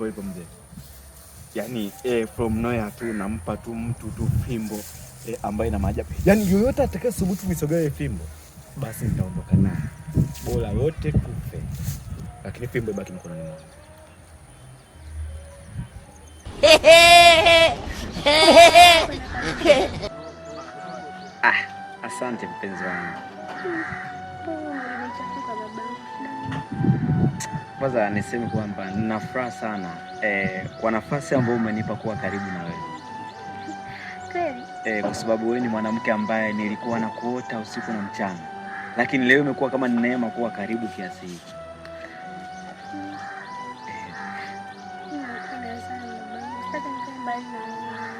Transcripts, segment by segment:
Hivyo mzee. Yaani from nowhere tu nampa tu mtu tu fimbo ambaye ina maajabu. Yaani yoyote atakayesubutu kuisogelea fimbo basi nitaondoka naye. Bora wote tufe. Lakini fimbo ibaki mkononi mwangu. Ah, asante mpenzi wangu. Kwanza niseme kwamba nina furaha sana kwa nafasi ambayo umenipa kuwa karibu na wewe. Kweli? Kwa sababu wewe ni mwanamke ambaye nilikuwa na kuota usiku na mchana, lakini leo imekuwa kama ni neema kuwa karibu kiasi hiki. Nakupenda sana babangu. Sitaki nikae mbali na wewe.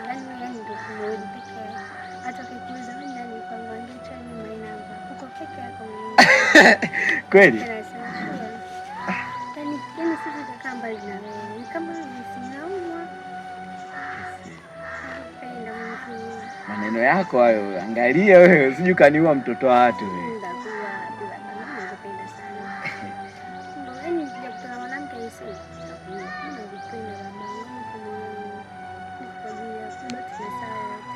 Yaani wewe ndio kumwona peke yako. Hata ukikuuliza wewe nani kwangu, ambia tu ni my number. Uko peke yako mwenyewe. Kweli? Napenda sana sure. Yaani siwezi kukaa mbali na wewe. Ni kama sinaumwa. Nakupenda mwenyewe. Maneno yako hayo, angalia wewe, usije ukaniua mtoto wa watu wewe. Nitakuwa wapi babangu? Nakupenda sana. Ndio, yaani nikija kukutana na mwanamke aisee, mimi nakupenda babangu, niko moyoni. Niko kwa ajili yako, baki na saa yote.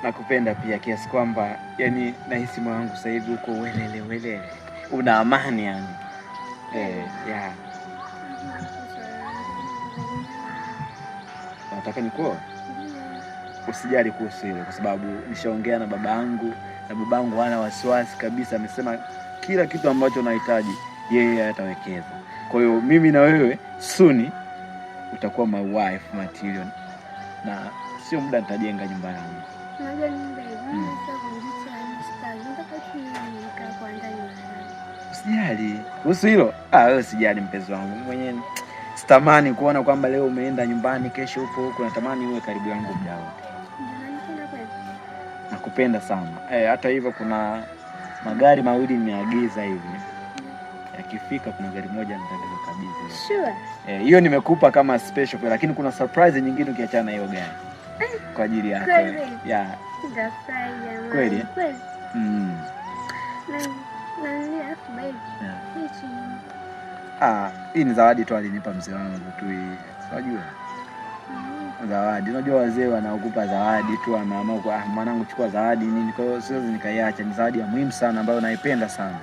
Nakupenda pia kiasi kwamba yani nahisi moyo wangu sasa hivi uko welele welele, una amani yani. Yeah. Nataka nikuoe? Usijali kuhusu hilo kwa sababu nishaongea na babangu na babangu hana wasiwasi kabisa, amesema kila kitu ambacho nahitaji yeye atawekeza. Kwa hiyo mimi na wewe soon utakuwa my wife material, na sio muda nitajenga nyumba yangu. Unajua nini babe? Mimi sasa kumjicha yani sitaki. Nataka tu nikae kwa ndani na Usijali kuhusu hilo. Ah, wewe usijali mpenzi wangu mwenyewe. Sitamani kuona kwamba leo umeenda nyumbani, kesho upo huko. Natamani uwe karibu yangu muda wote. Ndio unanipenda kweli? Nakupenda sana. Hata hivyo kuna magari mawili nimeagiza hivi. Yakifika kuna gari moja nitakabidhi. Sure. Hiyo nimekupa kama special, lakini kuna surprise nyingine ukiachana na hiyo gari. Kwa ajili yako. Kweli? Yeah. Nitafurahi jamani. Kweli? Kweli. Mm. Na nini alafu babe? Yeah. Hichi. Ah, hii ni zawadi tu alinipa mzee wangu tu hii. Unajua? Zawadi. Unajua wazee wanaokupa zawadi tu wameamua kwa mwanangu chukua zawadi nini. Kwa hiyo siwezi nikaiacha, ni zawadi ya muhimu sana ambayo naipenda sana.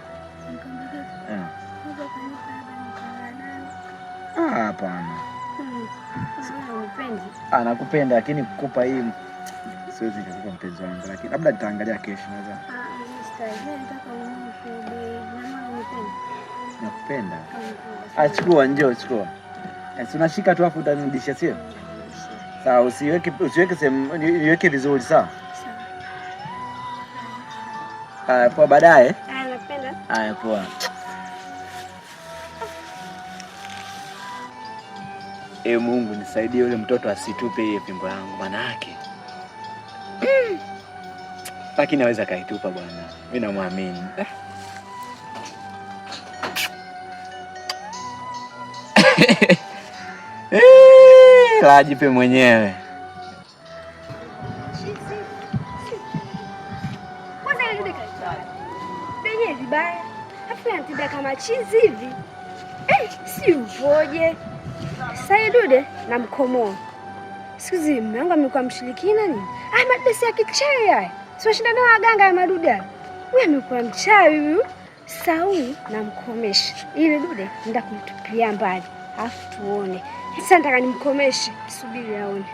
Nikwambie. Yeah. Mungu akanipa hapa nikawa nayo. Ah, hapana. Unipendi? Ah, nakupenda lakini kukupa hii siwezi nikakupa mpenzi wangu, lakini labda nitaangalia kesho naweza. Ah, mimi sitaki. Mimi nataka unipe babe. Na unipendi. Nakupenda. Ah, chukua, njoo chukua. Si unashika tu afu utanirudishia sio? Sawa, usiweke sehemu, niweke vizuri sawa? Sawa. Haya, poa baadaye. Haya, nakupenda. Haya, poa. Mungu nisaidie yule mtoto asitupe hiyo fimbo yangu maana yake. Lakini aweza kaitupa bwana. Mimi namwamini. La jipe mwenyewe. Kwanza ile dude kaitoa. Penye vibaya. Afu anatembea kama chizi hivi. Si upoje? Sasa ile dude namkomoa. Siku hizi mume wangu amekuwa mshirikina nini? Ah, madude si ya kichawi haya. Si washindana na waganga ya madude haya. Huyu amekuwa mchawi huyu. Sasa huyu namkomesha. Ile dude nenda kumtupia mbali. Alafu tuone. Sasa nataka nimkomeshe, subiri aone.